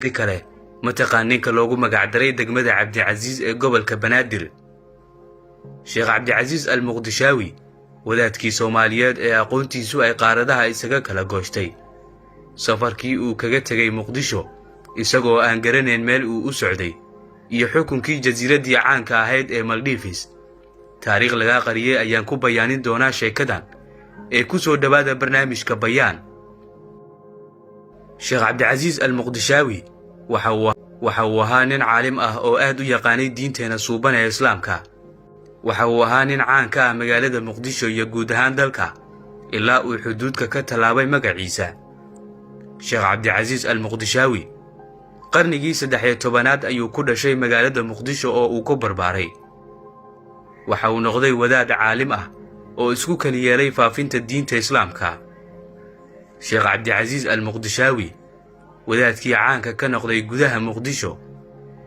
Kale ma taqaan ninka loogu magacdaray degmada Cabdicasiis ee gobolka Banaadir? Sheekh Cabdicasiis Al Muqdishaawi, wadaadkii Soomaaliyeed ee aqoontiisu ay qaaradaha isaga kala gooshtay, safarkii uu kaga tegay Muqdisho isagoo aan garanayn meel uu u socday iyo xukunkii jasiiraddii caanka ahayd ee Maldifis, taariikh lagaa qariyey ayaan ku bayaanin doonaa sheekadan ee ku soo dhowaada barnaamijka Bayaan. Sheekh Cabdicasiis Al Muqdishaawi waxa uu ahaa nin caalim ah oo aad u yaqaanay diinteena suuban ee Islaamka. Waxa uu ahaa nin caan ka ah magaalada Muqdisho iyo guud ahaan dalka, ilaa uu xuduudka ka tallaabay magaciisa. Sheekh Cabdicasiis Al Muqdishaawi qarnigii 13aad ayuu ku dhashay magaalada Muqdisho oo uu ku barbaaray. Waxa uu noqday wadaad caalim ah oo isku kali yeelay faafinta diinta Islaamka. Sheekh Cabdicasiis Al Muqdishaawi, wadaadkii caanka ka noqday gudaha Muqdisho,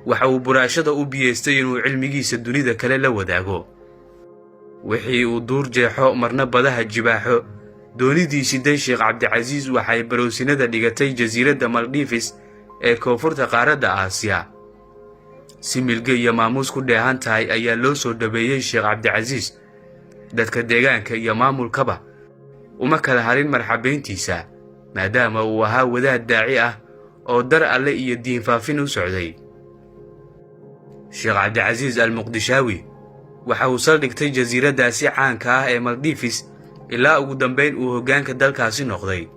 waxa uu buraashada u biyeystay inuu cilmigiisa dunida kale la wadaago. Wixii uu duur jeexo, marna badaha jibaaxo, doonidii siday Sheekh Cabdicasiis waxay barowsinada dhigatay jasiiradda Maldifis ee koonfurta qaaradda Aasiya. Si milge iyo maamuus ku dheehan tahay ayaa loo soo dhaweeyey Sheekh Cabdicasiis. Dadka deegaanka iyo maamulkaba uma kala harin marxabayntiisa, maadaama uu ahaa wadaad daaci ah oo dar Alle iyo diin faafin u socday. Sheekh Cabdicasiis Al Muqdishaawi waxa uu saldhigtay jasiiraddaasi caanka ah ee Maldifis ilaa ugu dambayn uu hoggaanka dalkaasi noqday.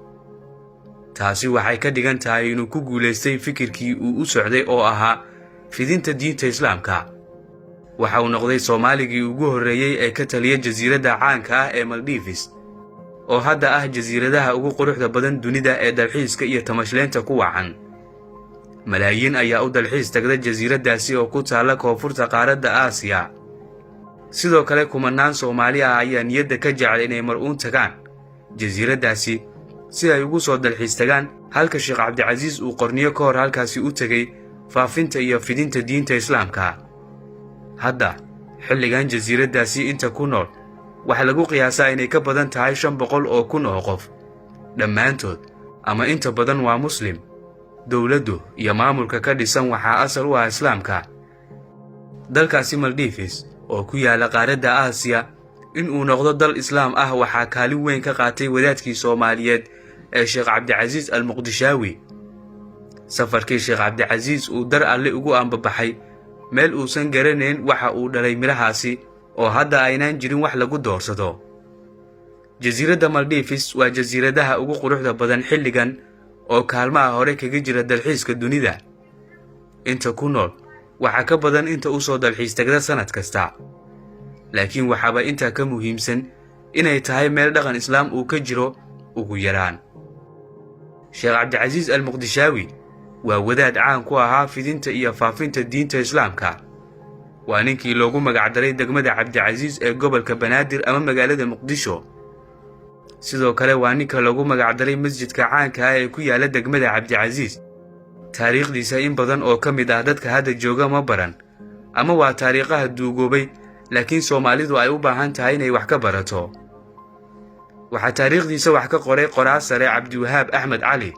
Taasi waxay ka dhigan tahay inuu ku guulaystay fikirkii uu u socday oo ahaa fidinta diinta Islaamka. Waxa uu noqday Soomaaligii ugu horreeyey ee ka taliya jasiiradda caanka ah ee Maldifis, oo hadda ah jasiiradaha ugu quruxda badan dunida ee dalxiiska iyo tamashleynta ku wacan. Malaayiin ayaa u dalxiis tagda jasiiraddaasi oo ku taalla koonfurta qaaradda Aasiya. Sidoo kale, kumanaan Soomaali ah ayaa niyadda ka jecel inay mar uun tagaan jasiiraddaasi si ay ugu soo dalxiis tagaan, halka Sheekh Cabdicasiis uu qorniyo ka hor halkaasi u tegey faafinta iyo fidinta diinta Islaamka. Hadda xilligan jasiiraddaasi inta ku nool waxaa lagu qiyaasaa inay ka badan tahay 500,000 oo qof. Dhammaantood ama inta badan waa Muslim. Dowladdu iyo maamulka ka dhisan waxaa asal u ah Islaamka. Dalkaasi Maldifis oo ku yaala qaaradda Aasiya in uu noqdo dal Islaam ah waxaa kaalin weyn ka qaatay wadaadkii Soomaaliyeed ee Sheekh Cabdicasiis Al Muqdishaawi. Safarkii Sheekh Cabdicasiis uu dar Alle ugu ambabaxay meel uusan garanayn waxa uu dhalay midhahaasi oo hadda aynaan jirin wax lagu doorsado. Jasiiradda Maldifis waa jasiiradaha ugu quruxda badan xilligan oo kaalmaha hore kaga jira dalxiiska dunida. Inta ku nool waxaa ka badan inta u soo dalxiis tagda sannad kasta, laakiin waxaaba intaa ka muhiimsan inay tahay meel dhaqan Islaam uu ka jiro ugu yaraan. Sheekh Cabdicasiis Al Muqdishaawi waa wadaad caan ku ahaa fidinta iyo faafinta diinta Islaamka. Waa ninkii loogu magacdaray degmada Cabdicasiis ee gobolka Banaadir ama magaalada Muqdisho. Sidoo kale waa ninka loogu magacdaray masjidka caanka ah ee ku yaala degmada Cabdicasiis. Taariikhdiisa in badan oo ka mid ah dadka hadda jooga ma baran ama waa taariikhaha duugoobay, laakiin Soomaalidu ay u baahan tahay inay wax ka barato. Waxaa taariikhdiisa wax ka qoray qoraa sare Cabdiwahaab Axmed Cali.